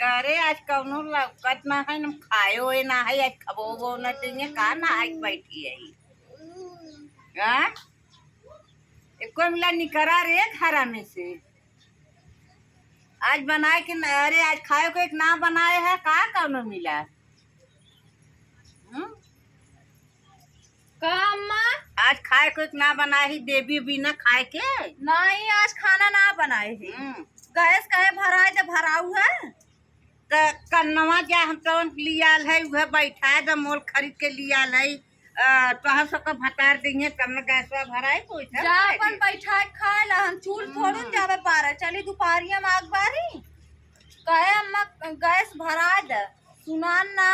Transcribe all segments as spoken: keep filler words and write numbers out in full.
अरे, आज कौनो लौकत ना है, हम खाए होए ना है, आज खबो वो न देंगे, का ना आज बैठी है? हाँ? एको मिला निकरा रे घरा में से। आज बनाए के न, अरे, आज खाए को एक ना बनाए है, का कौनो मिला? हम्म? का अम्मा? आज खाए को एक ना बनाए ही, देवी बिना खाए के? नहीं, आज खाना ना बनाए ही। हम्म। गैस कहे भराए दे, भराऊ है। त कन्नवा जा हम तवन लियाल है, उहे बैठाए द, मोल खरीद के लियाल है। अ, तोहर सबका भतार दिहे, तब न गैसवा भराए, कोई था जा खाए अपन दे। बैठाए खाए ला, हम चूल हम्म। थोड़ू न जावे बारे, चली दुपहरिया में आग बारी। कहे अम्मा गैस भराए द, सुनान ना।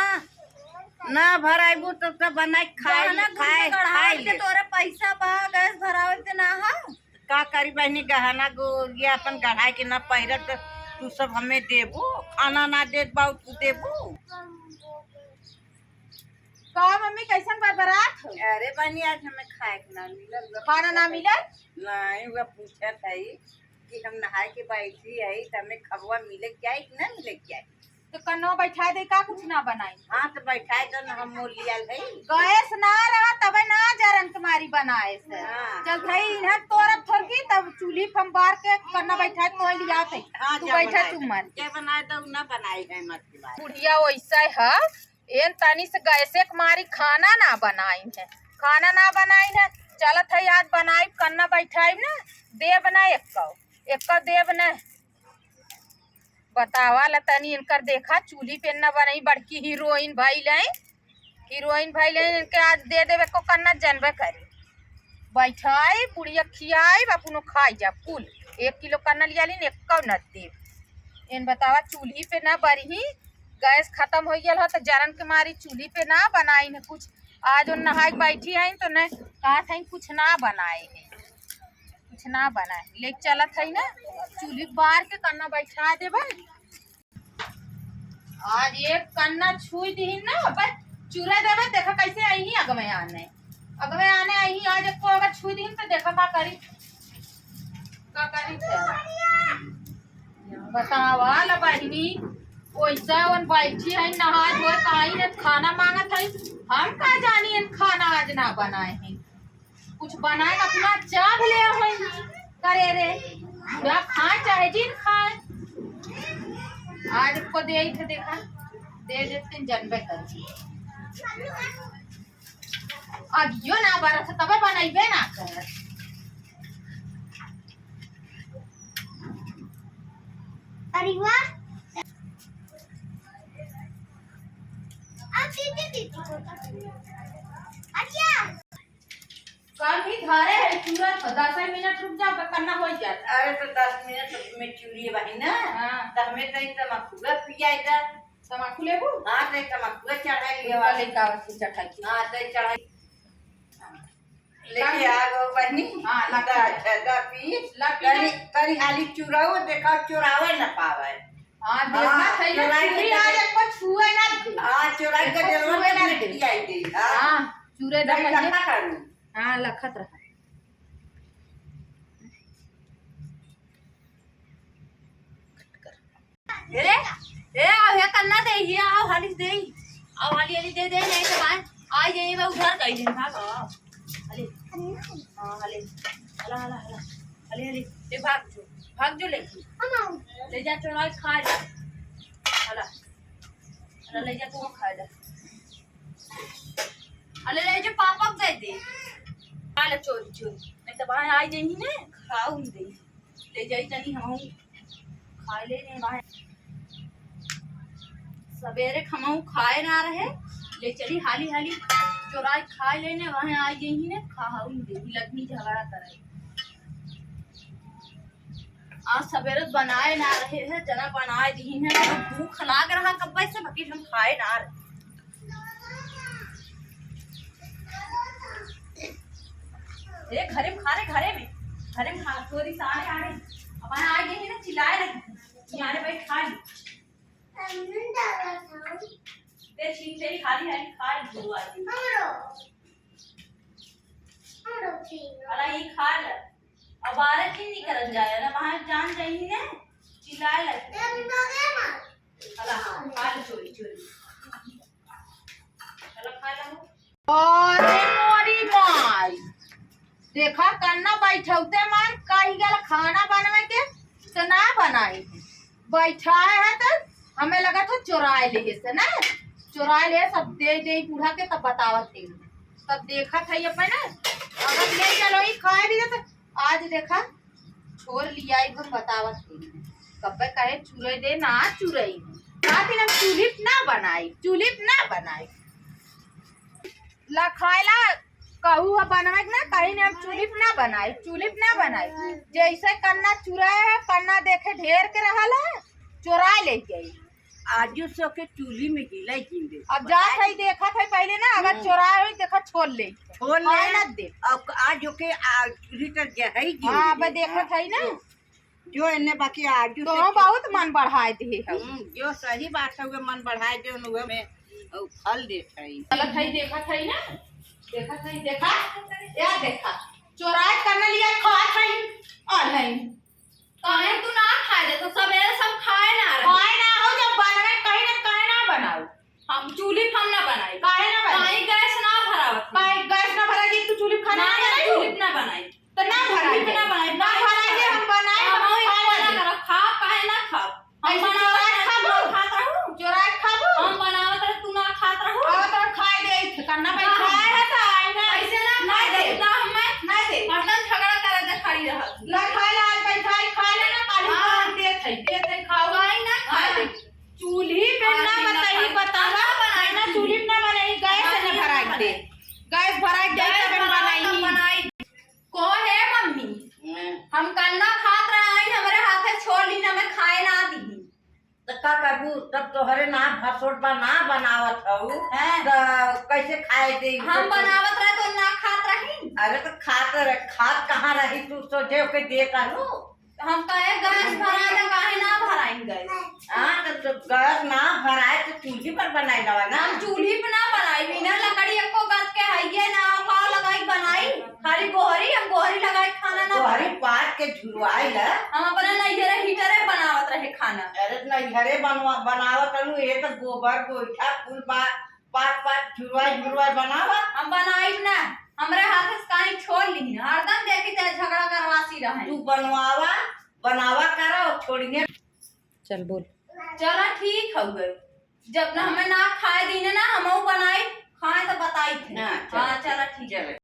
ना भराइबू तब तो बनाए खाए, गहना गुरिया खाए, गढ़ावे खाए के ले। तोरे पैसा बा, गैस भरावे के ना है। का करी बहिनी, गहना गुरिया अपन गढ़ाए के ना पहिरब त तू सब हमें देबू, खाना ना देत बाऊ तू देबू। का मम्मी, कैसन बरबरात हो? अरे बहिनी, आज हमें खाए के ना मिलल बा। खाना ना मिलल? नहीं, वह पूछत है कि हम नहाए के बैठी है त हमें खबवा मिले के जाए कि ना मिले के जाए? तो कन्नो बैठाए दे, का कुछ ना बनाई? हाँ, तो बैठाए दो ना, हम मोल लियाल है। गैस ना रहा तबे ना जरन के मारी बनाए से। हाँ। जब भाई इन्हें तोरब थोड़की तब चूल्ही पे हम बार के कन्ना बैठाए तो लियात है। हाँ, तू जा बैठा बनाए तू दो। मर। क्या बनाए दो ना बनाई है मत की बात। बुढ़िया वैसा है, एन तनी से गैसे के मारी खाना ना बनाई है, खाना ना बनाई है। चलत है आज बनाई, कन्ना बैठाई ना, देब ना एक्को, एक्को देब ना। बतावा ला तनी इनकर, देखा चूल्ही पे ना बनाई, बड़की हीरोइन भइल है, हीरोइन भइल है, इनके आज दे देबे को कन्ना जनबे करी। बैठाई, बुढ़िया खियाई, अपनो खाई जा कुल। एक किलो कन्ना लिया लीन, एक्को न देब। इन बतावा चूल्ही पे ना बरही, गैस खतम होइ गयल ह, त जरन के मारी चूल्ही पे ना बनाई न कुछ। आज उन नहाए के बैठी हईन, तो न कहत हईन कुछ ना बनाए है, कुछ ना बनाए। ले चलत हई ना, चूल्ही बार के कन्ना बैठा देबे। आज एक कन्ना छुई दिहिन ना, बस चुरे देबे, देखा कैसे आई अगवे आने, अगवे आने आई। आज एको अगर छुई दिहिन तो देखा का करी, का करी थे। बतावा ला बहिनी, ओइसा वन बैठी है, नहा धोए काई ने खाना मांगत है। हम का जानी इन खाना आज ना बनाए हैं, कुछ बनाए अपना चाभ ले होई करे रे, बूढ़ा खाए चाहे जिन खाए। आज को दे थे, देखा दे देते जनबे कर। अगियो ना बरस तबे बनैबे ना कर। अरे वाह। अब दीदी, दीदी, अच्छा। कल भी धरे है तुरंत, दस मिनट रुक जा, बस कन्ना हो जात। अरे तो दस मिनट में चूड़ी बही ना, हाँ। तो हमें तो तमाकुआ पिया इधर। तमाकू लेबू? हाँ, तो तमाकुआ चढ़ाई लिया। लइका बस चढ़ाई के। हाँ, तो चढ़ाई। लेके आ गो बहिनी। हाँ, ला पी। दा, अच्छा, दा पी। ला पी, तनी, ला। तनी हाली चुराओ, देखा चुरावे न पावे। हाँ, देखा हाँ, था ये चुराई चूड़ी के आज दे-, आपको छुए ना दे। हाँ, चुराई के आपको देलवा छुए के ना दे। मिट्टी आई गई। हाँ। हाँ, चूरे दा नहीं, पहले। लखा करू। हाँ, लखत रहा। ए, ए, आओ, हे कन्ना दे, ये आओ, हाली दे। आओ, हाली, हाली दे, दे, नहीं तो भाई, आ जाइए, मैं उधर गई दिन, भाग, आओ। हाली। हाँ, हाली। हला, हला, हला। हाली, हाली। ले, भाग जो, भाग जो लेके। ले जा, चोरा के खा ले। हला। हला, ले जा, तू खा ले। अरे, ले जा, पापा को दे दे। खा ले, चोरी, चोरी। नहीं तो भाई, आ जाइए ना, खाऊ दे। ले जाई तनी हमहू खाए ले ने बाहे। सबेरे हमहू खाए ना रहे, ले चली हाली हाली चोराई खाए लेने, वहाँ आई गई ने खाऊ दे लगनी झगड़ा करे। आज सबेरे बनाए ना रहे है, जना बनाए दी है, भूख लाग रहा कब्बे से, बाकी हम खाए ना रहे। ए, घरे में खा रे, घरे में, घरे में खा, तोरी सारे आड़े। अब आ गई है ना, चिल्लाए लगी। यहाँ रे भाई, खा ली। ते छीन तेरी खाली है, खा ली, दो आ गई। अला, ये खा ले। अब बारह की नहीं करन जाए ना, वहाँ जान जाइए ना, चिल्लाए लगी। अरे मोरी माई, देखा कन्ना बैठौते मार कही गल खाना बनवे के, तो ना बनाई। बैठा है तो हमें लगा था चोराए ले से ना, चोराए ले सब दे दे बूढ़ा के, तब बतावत है। तब देखा था ये अपने, अगर ले चलो ही खाए भी तो आज देखा छोड़ लिया ही, हम बतावत है। कब्बे कहे चुरई दे ना चुरई, रात दिन हम चूल्ही पे ना बनाई, चूल्ही पे ना बनाई। ला खाए ला कहू ह बनवे के ना, कहीं ने हम चूल्ही पे ना बनाई, चूल्ही पे ना बनाई। जैसे कन्ना चुराए है, कन्ना देखे ढेर के रहल है, चोराए ले गई। आजू से ओके चूल्ही में गीला ही गिन दे। अब जात है, देखत है पहले ना, अगर हम्म। चोराए होई, देखा छोड़ ले। छोड़ ले। खाए ना दे। अब आज ओके आ, चूल्ही तर जहई गिन हाँ, दे। अब देखत है ना। हम्म। जो एने बाकी आजू तो से बहुत मन बढ़ाए दे है। हम्म, जो सही बात है, उहे मन बढ़ाए दे, उहे में, अ, फल देत है। चलत है, देखत है ना, देखत है, देखा, या देखा, चोराए कन्ना लिया खात है, आ नहीं। काहे तू ना खाए दे, तो सबेरे सब खाए ना रहे। खाए ना हो, जब बनवे कहीं ना, काहे ना बनाओ? हम चूल्ही पे हम ना बनाई। काहे ना बनाई? काहे गैस ना भरावत? काहे गैस ना भराई? तू चूल्ही पे खाना ना ना, बनाई? चूल्ही पे ना बनाई। तो ना भराई चूल्ही पे दे। ना बनाई। ना भराई दे, हम बनाई, हम हम खाए वाला दे। करो, खाओ, काहे ना खाओ? हम ऐसे बनावत चोराए रहे, तू खाबो? ना खात रहू। चोराए खाबो? हम बनावत रहे, तू ना खात रहू। अब तो खाए दे, कन्ना पे ना। खाए है तो आई ना। ऐसे ना ना खाए दे। दे, ना हमें ना दे। हरदम झगड़ा करे दे, खड़ी रहत। ना खाए ला, आज बैठाई, खाए ला ना, काली हाँ। खाए दे, खाए दे, दे, खाओ। काहे ना खाए हाँ। दे? चूल्ही पे खाना ना पीना बताई, खाए, बतावा, खाना बनाई खाना थी। चूल्ही पे ना बनाई, गैस खाना से ना पीना भराई दे। बनाई। गैस भराई दे, गैस तब हम भराई, बनाई। तब बनाई। को है मम्मी? हम्म। हम कन्ना खात रहे, हमरे हाथे छोड़ ली, ना मैं खाए ना दी। त का करबू, तब तोहरे ना भसोट बा, ना बनावत हऊ, हैं? त कैसे खाए दे? हम बनावत रहे तो ना खात रही? अरे त खात रहे, खात कहाँ रही तू, सोझे ओके देत रहू? हम कहे गैस भरा दे, काहे ना भराइन गैस? हाँ, तो, तो गैस ना भराए तो चूल्ही पर बनाई लवा ना। हम चूल्ही पे ना बनाई, बिना लकड़ी एको गज के हइये ना, पाव लगाई बनाई, खाली गोहरी, हम गोहरी लगाई खाना ना गोहरी बनाई। पाट के झुरवाई ला। हम अपने नैहरे हीटरे बनावत रहे खाना। अरे नैहरे बनवा-, बनावत रहू, ये तो गोबर गोइठा कुल बा, पाट पाट झुरवाई झुरवाई बनावा। हम बनाई ना, हमरे हाथ से काहे छोड़ ली, हरदम देखी ते झगड़ा करवासी रहे। तू बनवावा, बनावा करा और छोड़िए। चल बोल। चला ठीक हउवे, जब ना हमें ना खाए दीने ना, हमहू बनाई, खाए तो बताई थे। हाँ, चला। हाँ, चला ठीक है। चला।